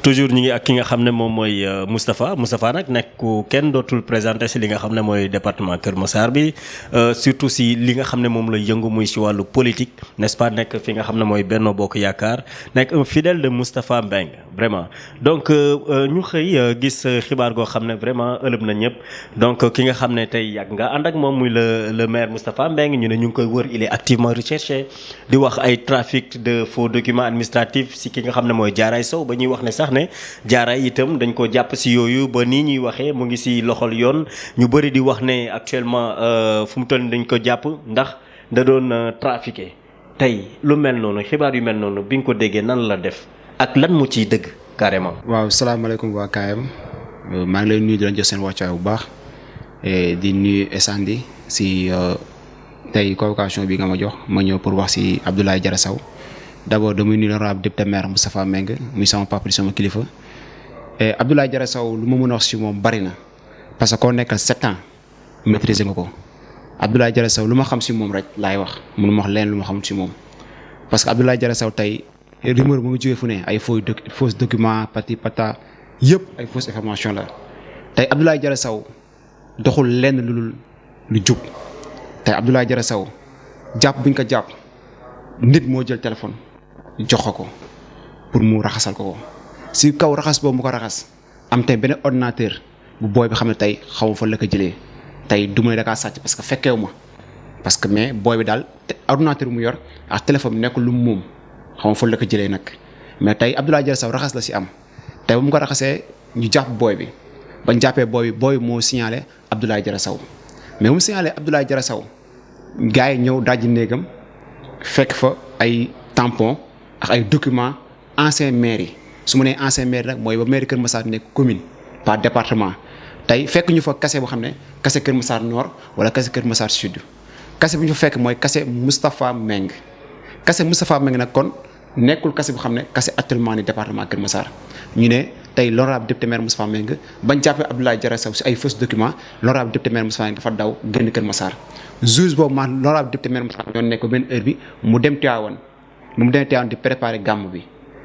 toujours ñu ngi ak ki nga xam ne moom mooy Moustapha nag nekk ku kenn dootul présenté si li nga xam ne mooy département Kër Massar bi surtout si li nga xam ne moom la yëngu muy si wàllu politique n'est-ce pas nekk fi nga xam ne mooy Benno Bokk Yaakaar nekk un fidèle de Moustapha Mbengue vraiment donc ñu xëy gis xibaar goo xam ne vraiment ëlëb na ñëpp donc ki nga xam ne tey yàgg nga ànd ak moom muy le maire Moustapha Mbengue ñu ne ñu ngi koy wër il est activement recherché di wax ay trafic de faux documents administratifs si ki nga xam ne mooy Diaray Sow ba ñuy wax ne sax ne Diaray itam dañ ko jàpp si yooyu ba nii ñuy waxee mu ngi si loxol yoon ñu bëri di wax ne actuellement fu mu toll dañ ko jàpp ndax da doon trafiqué tey lu mel noonu xibaar yu mel noonu bi nga ko déggee nan la def ak lan mu ciy dëgg carrément. waaw salaamaaleykum waa KM maa ngi lay nuyu di leen jox seen wàccuwaay bu baax di nuyu Esandi si tey convocation bi nga ma jox ma ñëw pour wax si Abdoulaye Diarra Sow d'abord damay nuyu l'honorable député maire Moustapha Mbengue muy sama papa di sama kilifa Abdoulaye Diarra Sow lu ma mën a wax si moom bari na parce que koo nekkal 7 ans maîtriser nga ko Abdoulaye Diarra Sow lu ma xam si moom rek laay wax mënu ma wax leen lu ma xam si moom parce que Abdoulaye Diarra Sow tey rumeur mu ngi jógee fu ne ay faux document pati pata yëpp ay fausse information la tey Abdoulaye Diarra Sow doxul lenn lu jub tey Abdoulaye Diarra Sow jàpp buñ ko jàpp nit moo jël téléphone jox ko pour mu raxasal ko si kaw raxas boobu mu ko raxas am tey benn ordinateur bu booy bi xam ne tey xaw ma fa la ko jëlee tey du ma ne da kaa sàcc parce que fekkeewu ma parce que mais booy bi daal ordinateur bu mu yor ak téléphone bi nekkul lu mu moom xaw ma fa la ko jëlee nag mais tey Abdoulaye Diarra Sow raxas la si am tey bu mu ko raxasee ñu jàpp booy bi bañ jàppee booy bi moo signalé Abdoulaye Diarra Sow mais mu signalé Abdoulaye Diarra Sow gars yi ñëw dajji néegam fekk fa ay tampon ak ay documents ancien maire yi su ma nee ancien maire nag mooy ba maire Kër Massar nekk commune par département tey fekk ñu fa kase boo xam ne kase Kër Massar Nord wala kase Kër Massar Sud kase bu ñu fa fekk mooy kase Moustapha Mbengue kase Moustapha Mbengue nag kon nekkul kase bu xam ne kase actuellement ni département Kër Massar ñu ne tey l'honorable député maire Moustapha Mbengue bañ jàppee Abdoulaye Diarra Sow si ay faux documents l'honorable député maire Moustapha Mbengue dafa daw génn Kër Massar juge boobu ma l'honorable député maire Moustapha ñoo nekk benn heure bi mu dem Tivaouane di préparer gàmm bi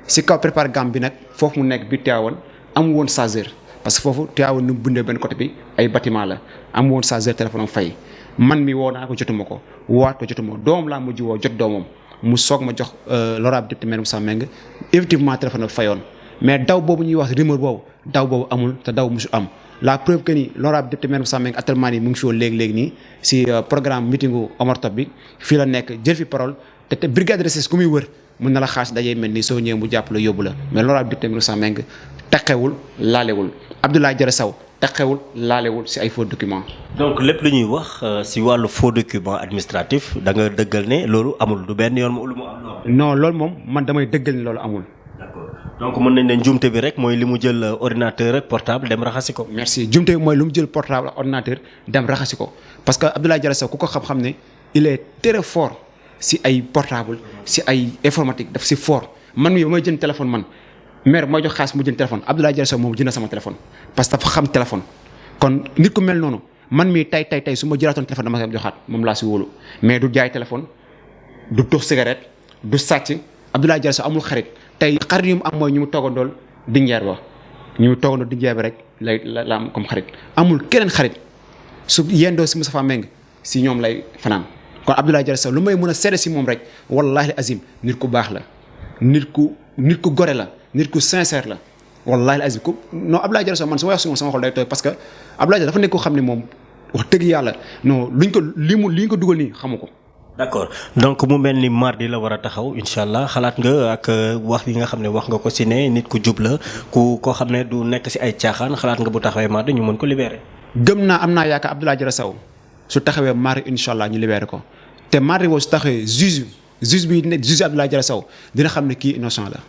si kaw préparer gàmm bi nag foofu mu nekk bi Tivaouane am woon chargeur parce que foofu Tivaouane nu mu bindee benn côté bi ay bâtiment la am woon chargeur téléphone am fay man mi woo naa ko jotuma ko woowaat ko jotuma doomam laa mujj woo jot doomam mu soog ma jox l'honorable député maire Moustapha Mbengue effectivement téléphone am fayoon mais daw boobu ñuy wax rumeur boobu daw boobu amul te daw musu am la preuve que ni l'honorable député maire Moustapha Mbengue actuellement nii mu ngi fi woon léegi nii si programme meetingu Omar Top bi fii la nekk jël fi parole te brigade de recherche ku muy wër mën na la xaas dajee mel ni soo ñëwee mu jàpp la yóbbu la mais l'honorable député maire Moustapha Mbengue taxewul laalewul Abdoulaye Diarra Sow taxewul laalewul si ay faux documents. donc lépp lu ñuy wax si wàllu faux document administratif da nga dëggal ne loolu amul du benn yoon lu mu am. non loolu moom man damay dëggal ni loolu amul. d'accord donc mën nañ ne njuumte bi rek mooy li mu jël ordinateur ak portable dem raxasi ko. merci njuumte bi mooy lu mu jël portable ak ordinateur dem raxasi ko parce que Abdoulaye Diarra Sow ku ko xam-xam ne il est très fort si ay portable si ay informatique daf si fort man mii ba may jënd téléphone man maire mooy jox xaalis mu jënd téléphone Abdoulaye Diarra Sow moom jënd sama téléphone parce que dafa xam téléphone kon nit ku mel noonu man mii tey su ma jëlaatoon téléphone dama koy joxaat moom laa si wóolu mais du jaay téléphone du tux cigarette du sàcc Abdoulaye Diarra Sow amul xarit tey xarit yu mu am mooy ñu mu toogandool dinjeer ba ñu mu toogandool dinjeer ba rek la am comme xarit amul keneen xarit su yendoo si Moustapha Mbengue si ñoom lay fanaan kon Abdoulaye Diarra Sow lu may mën a seede si moom rek wallahi azim nit ku baax la nit ku gore la nit ku sincère la wallahi azim ku non Abdoulaye Diarra Sow man su ma wax si moom sama xol day tooy parce que Abdoulaye Diarra dafa nekk koo xam ne moom wax dëgg yàlla non li ñu ko dugal nii xamu ko. d'accord donc mu mel ni mardi la war a taxaw incha allah xalaat nga ak wax yi nga xam ne wax nga ko si ne nit ku jub la koo xam ne du nekk si ay caaxaan xalaat nga bu taxawee mardi ñu mën ko libérer. gëm naa am naa yaakaar Abdoulaye Diarra Sow su taxawee mardi incha allah ñu libérer ko te mardi boobu su taxawee juge bi ne juge Abdoulaye Diarra Sow dina xam ne kii innocent la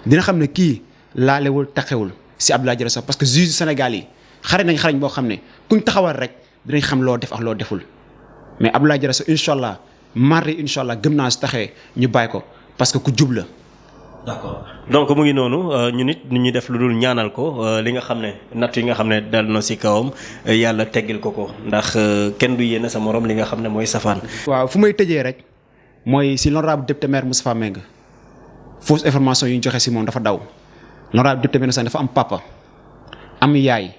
dina xam ne kii laalewul taxewul si Abdoulaye Diarra Sow parce que juge Sénégal yi xarañ boo xam ne kuñ taxawal rek dinañ xam loo def ak loo deful mais Abdoulaye Diarra Sow incha allah mardi incha allah gëm naa su taxee ñu bàyyi ko parce que ku jub la. d'accord donc mu ngi noonu ñu nit ñu def lu dul ñaanal ko li nga xam ne natt yi nga xam ne dal na si kawam yàlla teggil ko ndax kenn du yéene sa morom li nga xam ne mooy safaan. waaw fu may tëjee rek mooy si l'honorable député maire Moustapha Mbengue fausse information yi ñu joxe si moom dafa daw l'honorable député Mbénoussa dafa am papa am yaay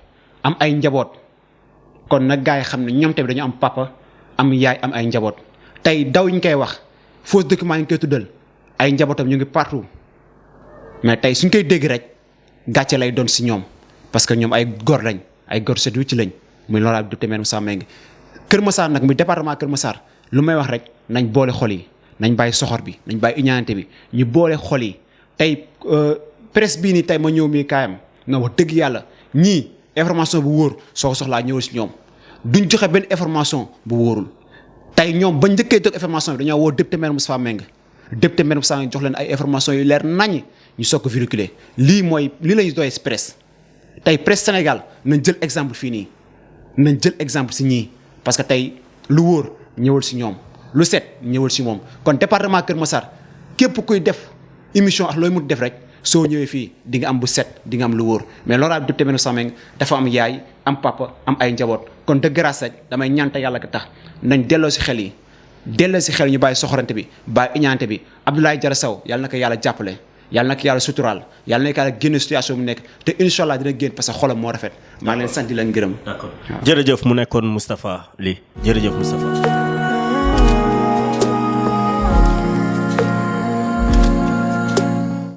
am ay njaboot kon nag gars yi xam ne ñoom tamit dañu am papa am yaay am ay njaboot tey daw yi ñu koy wax fausse document yi ñu koy tuddal ay njabootam ñu ngi partout mais tey suñ koy dégg rek gàcce lay doon si ñoom parce que ñoom ay góor lañ ay góor set wu ci lañ muy l'honorable député Mbénoussa Mbengue Kër Massar nag muy département Kër Massar lu may wax rek nañ boole xol yi nañ bàyyi soxor bi nañ bàyyi iñaante bi ñu boole xol yi tey presse bii nii tey ma ñëw mii kaayam na wax dëgg yàlla ñii information bu wóor soo ko soxlaa ñëwal si ñoom duñ joxe benn information bu wóorul tey ñoom ba njëkkee jóg information bi dañoo woo député Mbénoussa Mbengue député Mbénoussa Mbengue jox leen ay information yu leer nañ ñu soog ko véhiculer lii mooy lii lañu doy presse tey presse Sénégal nañ jël exemple fii nii nañ jël exemple si ñii parce que tey lu wóor ñëwal si ñoom lu set ñëwal si moom kon département Kër Massar képp kuy def émission ak looy mut def rek soo ñëwee fii di nga am bu set di nga am lu wóor mais l'honorable député Mbénoussa Mbengue dafa am yaay am papa am ay njaboot kon de grâce rek damay ñaanta yàlla ka tax nañ delloo si xel yi delloo si xel ñu bàyyi soxorante bi bàyyi iñaante bi Abdoulaye Diarra Sow yàlla na ko yàlla jàppale yàlla na ko yàlla suturaal yàlla na ko yàlla génne situation bu nekk te incha allah dina génn parce que xolam moo rafet maa ngi leen sant di leen gërëm. D'accord jërëjëf mu nekkoon Moustapha Ly jërëjëf Moustapha.